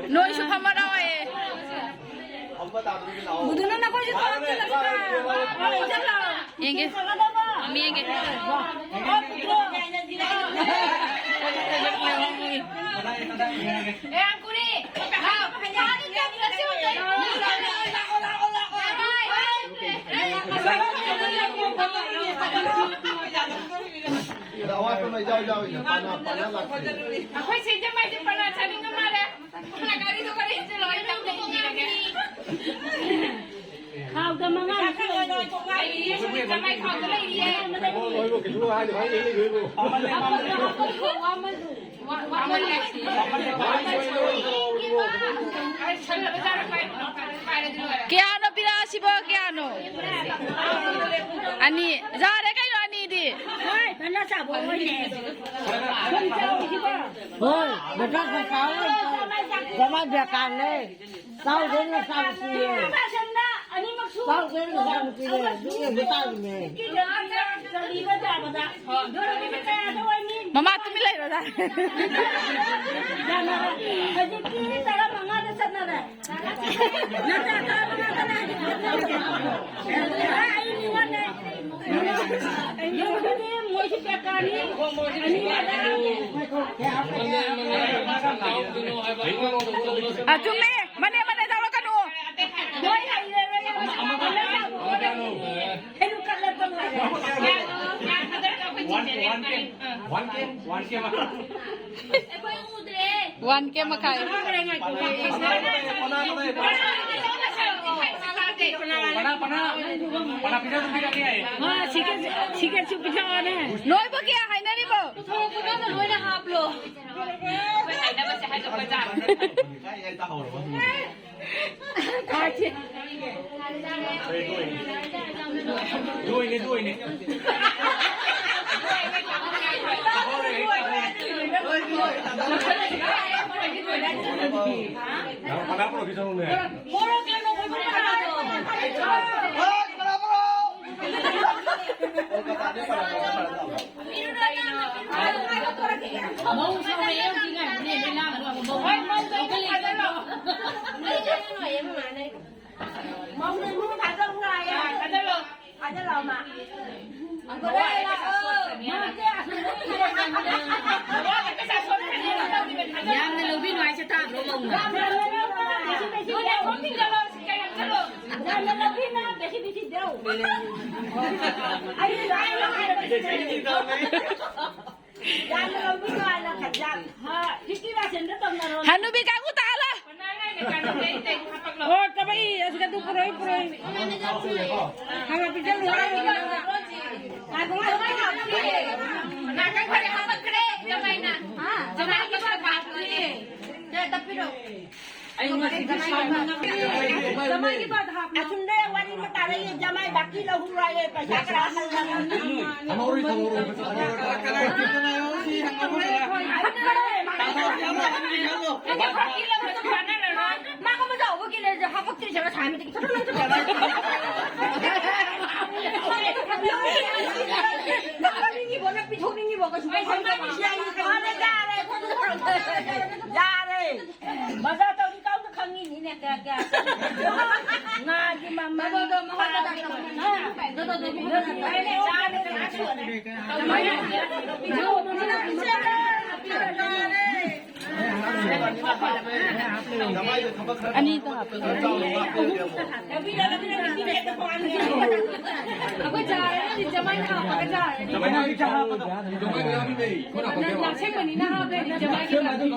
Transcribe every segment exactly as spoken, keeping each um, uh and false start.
ꯅꯣꯏꯁꯨ ꯐꯝꯃꯔꯣꯏ꯫ ꯃꯗꯨꯅ ꯅꯈꯣꯏꯁꯨ ꯊꯣꯛꯂꯛꯇꯅ ꯁꯤꯗ꯫ ꯆꯠꯂꯣ꯫ ꯌꯦꯡꯒꯦ꯫ ꯑꯃ ꯌꯦꯡꯒꯦ꯫ ꯑꯦ, ꯑꯪꯀꯨꯔꯤ! ꯍꯥꯎ! ꯑꯋꯥꯠꯄ ꯑꯃ ꯏꯌꯥꯎ ꯌꯥꯎꯏꯅꯦ꯫ ꯄꯥꯅꯥ, ꯄꯥꯅꯥ ꯂꯥꯛꯇꯦ꯫ ꯑꯩꯈꯣꯏ ꯁꯤꯡꯖꯃꯩꯁꯦ ꯄꯥꯅꯥ ꯆꯥꯅꯤꯡꯕ ꯃꯥꯜꯂꯦ꯫ ꯄꯥꯅꯥ ꯒꯥꯔꯤꯗꯣ ꯒꯥꯔꯤ ꯏꯟꯖꯤꯜꯂꯣ, ꯑꯩ ꯇꯞꯅ ꯏꯟꯕꯤꯔꯒꯦ꯫ ꯈꯥꯎꯗ ꯃꯉꯥ꯫ ꯑꯩ ꯁꯤꯡꯖꯃꯩ ꯈꯥꯎꯗ ꯂꯩꯔꯤꯌꯦ꯫ ꯀꯌꯥꯅꯣ ꯄꯤꯔꯛꯑꯁꯤꯕꯣ, ꯀꯌꯥꯅꯣ? ꯑꯅꯤ꯫ ꯌꯥꯔꯦ ꯀꯩꯅꯣ, ꯑꯅꯤꯗꯤ꯫ ꯍꯣꯏ, ꯐꯅ ꯆꯥꯕ ꯑꯣꯏꯅꯦ꯫ ꯁꯨꯝ ꯆꯥꯎꯁꯤꯕꯣ꯫ ꯍꯣꯏ, ꯕꯦꯀꯥ ꯀꯀꯥ ꯍꯣꯏ꯫ ꯀꯃꯥꯏ ꯕꯦꯀꯥ ꯂꯩ? ꯆꯥꯎꯗꯣꯏꯅ ꯆꯥꯕ ꯄꯤꯌꯦ꯫ ꯆꯥꯎꯗꯣꯏꯅ ꯆꯥꯕ ꯄꯤꯌꯦ꯫ ꯑꯗꯨꯒꯤ ꯃꯇꯥꯡꯅꯦ꯫ ꯃꯃꯥ ꯇꯨꯃꯤꯟ ꯂꯩꯔꯣꯗ꯫ ꯍꯧꯖꯤꯛꯇꯤ ꯇꯔꯥ ꯃꯉꯥꯗ ꯆꯠꯅꯔꯦ꯫ ꯅꯠꯇ꯭ꯔ ꯇꯔꯥ ꯃꯉꯥꯗꯅꯦ ꯍꯧꯖꯤꯛ ꯆꯠꯅꯔꯦ꯫ ꯑꯩ ꯃꯤꯉꯣꯟꯗ ꯌꯨꯝꯗꯨꯗꯤ ꯃꯣꯏꯁꯨ ꯕꯦꯀꯥꯅꯤ꯫ ꯑꯅꯤꯃꯛ ꯑ, ꯆꯨꯝꯃꯦ꯫ ꯃꯅꯦ, ꯃꯅꯦ ꯇꯧꯔꯛꯀꯅꯨ꯫ ꯃꯣꯏ ꯍꯩꯔꯔꯣꯏ꯫ ꯀꯩꯅꯣ ꯀꯠꯂꯛꯄ ꯃꯥꯜꯂꯦ꯫ ꯋꯥꯟ ꯀꯦ, ꯋꯥꯟ ꯀꯦ꯫ ꯋꯥꯟ ꯀꯦ, ꯋꯥꯟ ꯀꯦ꯫ ꯋꯥꯟ ꯀꯦ ꯃꯈꯥꯏ꯫ ꯄꯅꯥ, ꯄꯅꯥ, ꯄꯅꯥ ꯄꯤꯖ ꯑꯗꯨꯝ ꯄꯤꯔꯛꯀꯦ ꯍꯥꯏꯌꯦ꯫ ꯑ, ꯁꯤꯒꯦꯠ, ꯁꯤꯒꯦꯠꯁꯨ ꯄꯤꯊꯛꯑꯣꯅꯦ꯫ ꯅꯣꯏꯕꯨ ꯀꯌꯥ ꯍꯥꯏꯅꯔꯤꯕꯣ? ꯄꯨꯊꯣꯔꯛꯄ ꯀꯥꯟꯗ ꯂꯣꯏꯅ ꯍꯥꯞꯂꯣ꯫ ꯑꯩꯈꯣꯏ ꯍꯥꯏꯅꯕꯁꯦ ꯍꯥꯏꯗꯣꯛꯄ ꯌꯥꯕ꯫ ꯂꯣꯏꯅꯦ, ꯂꯣꯏꯅꯦ꯫ ꯀꯅꯥ ꯄꯨꯔꯛꯀꯦ ꯆꯠꯂꯨꯅꯦ? ꯃꯣꯔꯣꯛ ꯂꯩꯔꯣ, ꯑꯩꯈꯣꯏ ꯄꯨꯔꯛꯀꯦ꯫ ꯍꯣꯏ, ꯀꯅꯥ ꯄꯨꯔꯛꯑꯣ? ꯃꯧ ꯁꯥꯎꯔꯛꯑꯦ, ꯍꯧꯖꯤꯛ ꯉꯥꯏꯕꯅꯦ, ꯂꯣꯏ ꯂꯥꯡꯉꯅꯨ ꯍꯥꯏꯕ, ꯃꯧ ꯍꯣꯏ, ꯃꯧ ꯂꯩ, ꯊꯥꯖꯜꯂꯣ꯫ ꯃꯧ ꯂꯩ, ꯃꯧ ꯊꯥꯖꯜꯂꯣ ꯍꯥꯏꯌꯦ꯫ ꯊꯥꯖꯜꯂꯣ꯫ ꯌꯥꯝꯅ ꯂꯧꯕꯤꯅꯨ ꯍꯥꯏꯁꯦ ꯇꯥꯕ꯭ꯔꯣ, ꯃꯧꯅ? ꯌꯥꯝꯅ ꯂꯧꯕꯤꯅꯨ, ꯕꯦꯁꯤ ꯕꯦꯁꯤ ꯗꯧ꯫ ꯑꯩ ꯂꯥꯏ ꯂꯧ ꯍꯥꯏꯕ꯫ ꯌꯥꯝꯅ ꯂꯧꯕꯤꯅꯨ ꯍꯥꯏꯅ ꯈꯟꯖꯥꯡ꯫ ꯍꯥ, ꯐꯤꯐꯇꯤ ꯄꯥꯔꯁꯦꯟꯗ ꯇꯧꯅꯔꯣ꯫ ꯍꯅꯨꯕꯤ ꯀꯥꯡꯕꯨ ꯇꯥꯍꯜꯂꯣ꯫ ꯑꯣ, ꯇꯕ ꯏ, ꯑꯁꯤꯗ ꯑꯗꯨ ꯄꯨꯔꯣꯏ, ꯄꯨꯔꯣꯏ꯫ ꯍꯥꯟꯅ ꯄꯤꯖꯔꯨꯔꯣ꯫ ꯉꯥꯏꯈꯣ, ꯉꯥꯏꯈꯣ, ꯉꯥꯏꯈꯣ꯫ ꯉꯥꯏꯈꯣ, ꯐꯔꯦ, ꯍꯥꯄꯛꯈ꯭ꯔꯦ, ꯖꯃꯥꯏꯅ꯫ ꯖꯃꯥꯏꯒꯤ ꯄꯥꯛ ꯍꯥꯄꯛꯈ꯭ꯔꯦ꯫ ꯁꯦ, ꯇꯞꯄꯤꯔꯣ꯫ ꯑꯩ ꯉꯁꯤꯗꯤ ꯁꯥꯎꯅꯤꯡꯉꯦ꯫ ꯖꯃꯥꯏꯒꯤ ꯄꯥꯛ ꯍꯥꯞꯄꯣ꯫ ꯑꯁꯨꯝꯗ ꯋꯥꯔꯤ ꯑꯃ ꯇꯥꯔꯛꯏ, ꯖꯃꯥꯏ ꯕꯥꯀꯤ ꯂꯧꯍꯧꯔꯣ ꯍꯥꯏꯌꯦ, ꯄꯩꯁꯥ ꯈꯔ ꯍꯜꯂꯒ꯫ ꯊꯝꯍꯧꯔꯣꯏ, ꯊꯝꯍꯧꯔꯣꯏ, ꯄꯩꯁꯥ ꯊꯝꯍꯧꯔꯣꯏ꯫ ꯀꯅꯥ, ꯀꯅꯥ, ꯀꯅꯥ, ꯁꯤ ꯍꯪꯉꯝꯃꯣ, ꯀꯅꯥ? ꯍꯪꯉꯝꯃꯣ, ꯍꯪꯉꯝꯃꯣ, ꯍꯪꯉꯝꯃꯣ꯫ ꯅꯪꯒꯤ ꯕꯥꯀꯤ ꯂꯧꯕꯁꯨ ꯀꯥꯟꯅꯔꯔꯣꯏ꯫ ꯃꯥ ꯀꯃꯥꯏꯅ ꯇꯧꯕꯒꯤ ꯂꯩꯔꯦ? ꯍꯥꯄꯛꯇ꯭ꯔꯤꯁꯦ ꯉꯁꯥꯏ ꯃꯇꯤꯛ ꯆꯠꯂꯣ, ꯅꯪ ꯆꯠꯂꯣ꯫ ꯅꯪ ꯄꯤꯊꯣꯛꯅꯤꯡꯉꯤꯕꯣ? ꯅꯪ ꯄꯤꯊꯣꯛꯅꯤꯡꯉꯤꯕꯣ? ꯀꯩꯁꯨ ꯈꯪꯗꯕ꯫ ꯌꯥꯔꯦ, ꯌꯥꯔꯦ꯫ ꯕꯖꯥꯔ ꯇꯧꯔꯤ ꯀꯥꯡꯗꯣ ꯈꯪꯉꯤꯅꯤꯅꯦ, ꯀꯌꯥ, ꯀꯌꯥ꯫ ꯉꯥꯒꯤ ꯃꯃꯜ, ꯗꯣ, ꯗꯣ, ꯃꯉꯣꯟꯗ ꯊꯥꯎꯒꯤ ꯃꯃꯜ꯫ ꯗꯣ, ꯗꯣ, ꯗꯣ, ꯃꯉꯣꯟꯗ ꯊꯥꯎ꯫ ꯆꯥꯅ ꯀꯅꯥ ꯁꯣꯠꯂꯦ? ꯑꯅꯤꯗ ꯍꯥꯞꯄꯤꯔꯣ꯫ ꯑꯩꯈꯣꯏ ꯆꯥꯔꯦ, ꯅꯪꯗꯤ ꯖꯃꯥꯏꯅ ꯍꯥꯞꯄꯒ ꯆꯥꯔꯦ꯫ ꯖꯃꯥꯏꯅ ꯍꯥꯞꯄꯗꯣ꯫ ꯖꯃꯥꯏꯅ ꯍꯥꯞꯄꯤꯅꯦ꯫ ꯅꯪ ꯁꯦꯝꯕꯅꯤꯅ ꯍꯥꯞꯄꯦ, ꯖꯃꯥꯏꯒꯤ ꯍꯥꯞꯄꯤ꯫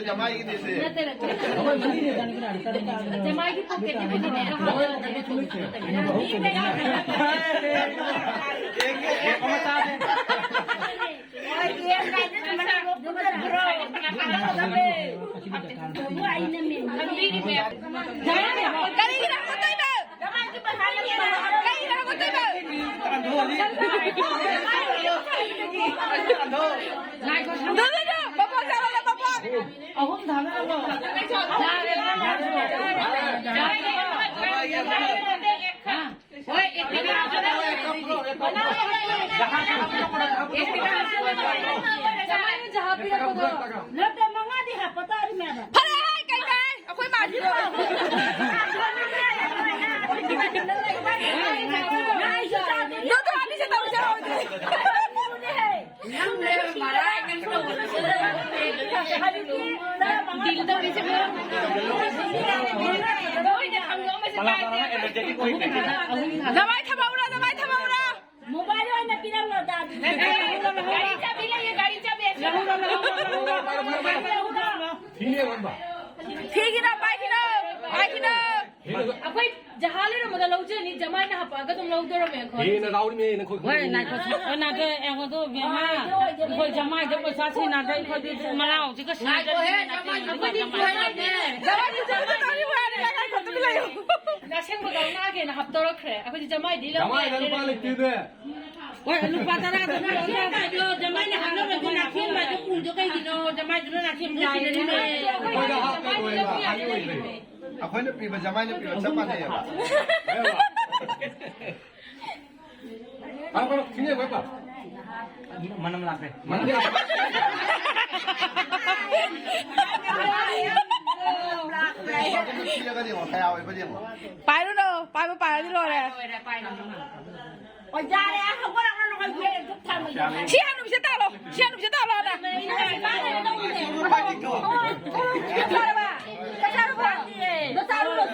ꯖꯃꯥꯏꯒꯤꯅꯦ꯫ ꯅꯠꯇꯦ, ꯅꯠꯇꯦ꯫ ꯖꯃꯥꯏꯒꯤ ꯄꯣꯀꯦꯠꯇꯤ ꯄꯨꯊꯣꯛꯑꯒ ꯍꯥꯞꯄꯦ꯫ ꯀꯔꯤꯒꯤꯅꯣ ꯍꯥꯞꯄꯛꯇꯣꯏꯅꯣ? ꯀꯔꯤꯒꯤꯅꯣ ꯍꯥꯞꯄꯛꯇꯣꯏꯅꯣ? ꯗꯨ, ꯗꯨ, ꯗꯨ, ꯕꯕꯣꯛ ꯆꯠꯂꯣ, ꯕꯕꯣꯛ꯫ ꯑꯍꯨꯝ ꯊꯥꯅꯔꯕꯣ? ꯍꯣꯏ, ꯑꯦꯛꯇꯤꯚ ꯂꯥꯛꯄꯗ꯫ ꯑꯦꯛꯇꯤꯚ ꯂꯥꯛꯄꯗ꯫ ꯅꯠꯇꯦ, ꯃꯉꯥꯗꯤ ꯍꯥꯞꯄ ꯇꯥꯔꯤ ꯃꯌꯥꯝ꯫ ꯐꯔꯦ ꯍꯥꯏ, ꯀꯩ ꯀꯥꯏ? ꯑꯩꯈꯣꯏ ꯃꯥꯁꯤꯗ꯫ ꯅꯠꯇ꯭ꯔꯣ, ꯑꯅꯤꯁꯦ ꯇꯧꯔꯤꯁꯦ ꯍꯧꯖꯤꯛ꯫ ꯖꯃꯥꯏ ꯊꯝꯍꯧꯔꯣ, ꯖꯃꯥꯏ ꯊꯝꯍꯧꯔꯣ꯫ ꯃꯣꯕꯥꯏꯜ ꯑꯣꯏꯅ ꯄꯤꯔꯝꯃꯣ, ꯗꯥ꯫ ꯒꯥꯔꯤ ꯆꯥꯕꯤ ꯂꯩꯌꯦ, ꯒꯥꯔꯤ ꯆꯥꯕꯤ꯫ ꯐꯤꯅꯦ ꯑꯣꯟꯕ꯫ ꯐꯤꯒꯤꯅ ꯄꯥꯏꯈꯤꯅꯣ, ꯄꯥꯏꯈꯤꯅꯣ꯫ ꯑꯩꯈꯣꯏ ꯖꯍꯥ ꯂꯩꯔꯝꯕꯗ ꯂꯧꯖꯅꯤ, ꯖꯃꯥꯏꯅ ꯍꯥꯞꯄꯛꯑꯒ ꯑꯗꯨꯝ ꯂꯧꯗꯣꯔꯝꯃꯦ ꯑꯩꯈꯣꯏ꯫ ꯍꯦꯟꯅ ꯂꯥꯎꯔꯤꯃꯦ ꯅꯈꯣꯏ꯫ ꯍꯣꯏ, ꯉꯥꯏꯈꯣ꯫ ꯍꯣꯏ, ꯅꯥꯗꯣ, ꯑꯦ, ꯑꯗꯣ ꯕꯦꯝꯃ, ꯑꯩꯈꯣꯏ ꯖꯃꯥꯏꯗ ꯄꯩꯁꯥ ꯁꯤꯟꯅꯗ ꯑꯩꯈꯣꯏꯗꯤ ꯃꯅꯥꯎꯁꯤꯒ ꯁꯤꯟꯅꯗ ꯉꯥꯏꯈꯣꯍꯦ, ꯖꯃꯥꯏ ꯍꯥꯞꯄꯗꯤ ꯖꯃꯥꯏ ꯋꯥꯔꯦ, ꯉꯥꯏꯈꯣ, ꯇꯨꯃꯤꯟ ꯂꯩꯌꯨ꯫ ꯑꯁꯦꯡꯕ ꯀꯧꯅꯥꯒꯦꯅ ꯍꯥꯞꯇꯧꯔꯛꯈ꯭ꯔꯦ꯫ ꯑꯩꯈꯣꯏꯗꯤ ꯖꯃꯥꯏꯗꯤ ꯂꯧꯗꯦ꯫ ꯖꯃꯥꯏꯗ ꯂꯨꯄꯥ ꯂꯩꯇꯦꯅꯦ꯫ ꯍꯣꯏ, ꯂꯨꯄꯥ ꯇꯔꯥꯗꯣ ꯄꯤꯔꯛꯑꯣ꯫ ꯖꯃꯥꯏꯅ ꯍꯥꯞꯅꯕꯗꯣ ꯅꯥꯊꯦꯝꯕꯗꯣ ꯄꯨꯡꯗꯣ ꯀꯩꯒꯤꯅꯣ? ꯖꯃꯥꯏꯗꯨꯅ ꯅꯥꯊꯦꯝꯕꯗꯣ ꯁꯤꯟꯅꯅꯤꯅꯦ꯫ ꯑꯩꯈꯣꯏꯗ ꯍꯥꯞꯄ ꯂꯣꯏꯔꯦꯕ, ꯑꯅꯤ ꯑꯣꯏꯗ꯭ꯔꯦ꯫ ꯑꯩꯈꯣꯏꯅ ꯄꯤꯕ ꯖꯃꯥꯏꯅ ꯄꯤꯕ ꯆꯞ ꯃꯥꯟꯅꯩꯌꯦꯕ꯫ ꯐꯔꯦ, ꯐꯔꯦ, ꯁꯤꯅꯦ, ꯐꯔꯦ, ꯐꯔꯦ꯫ ꯃꯅꯝ ꯂꯥꯛꯈ꯭ꯔꯦ꯫ ꯃꯅꯝ ꯂꯥꯛꯈ꯭ꯔꯦ꯫ ꯄꯤꯔꯒꯗꯤ ꯌꯦꯡꯉꯣ, ꯀꯌꯥ ꯑꯣꯏꯕ ꯌꯦꯡꯉꯣ꯫ ꯄꯥꯏꯔꯨꯅꯨ, ꯄꯥꯏꯕ ꯄꯥꯏꯔꯗꯤ ꯂꯣꯏꯔꯦ꯫ ꯂꯣꯏꯔꯦ, ꯄꯥꯏꯔꯨꯅꯨ꯫ ꯑꯣ, ꯌꯥꯔꯦ, ꯍꯧꯒꯠꯂꯛꯑꯣ, ꯅꯈꯣꯏ ꯐꯦꯟ ꯑꯗꯨꯝ ꯊꯥꯜꯂꯣ꯫ ꯁꯤ ꯍꯅꯨꯕꯤꯁꯦ ꯇꯥꯜꯂꯣ, ꯁꯤ ꯍꯅꯨꯕꯤꯁꯦ ꯇꯥꯜꯂꯣ, ꯑꯗ꯫ ꯆꯥꯛ ꯆꯥꯔꯕ? ꯆꯥꯛ ꯆꯥꯔꯕ? ꯆꯥꯛ ꯆꯥꯔꯕ?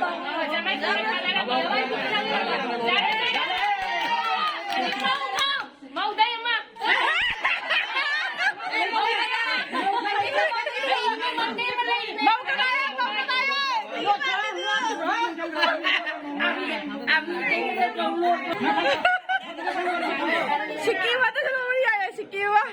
ꯃꯧꯗꯩ ꯑꯃ꯫ ꯃꯧ ꯀꯗꯥꯏ? ꯃꯧ ꯀꯗꯥꯏ? ꯁꯤꯛꯀꯤ ꯋꯥꯗ ꯂꯧꯕ ꯌꯥꯏꯌꯦ, ꯁꯤꯛꯀꯤ ꯋꯥ꯫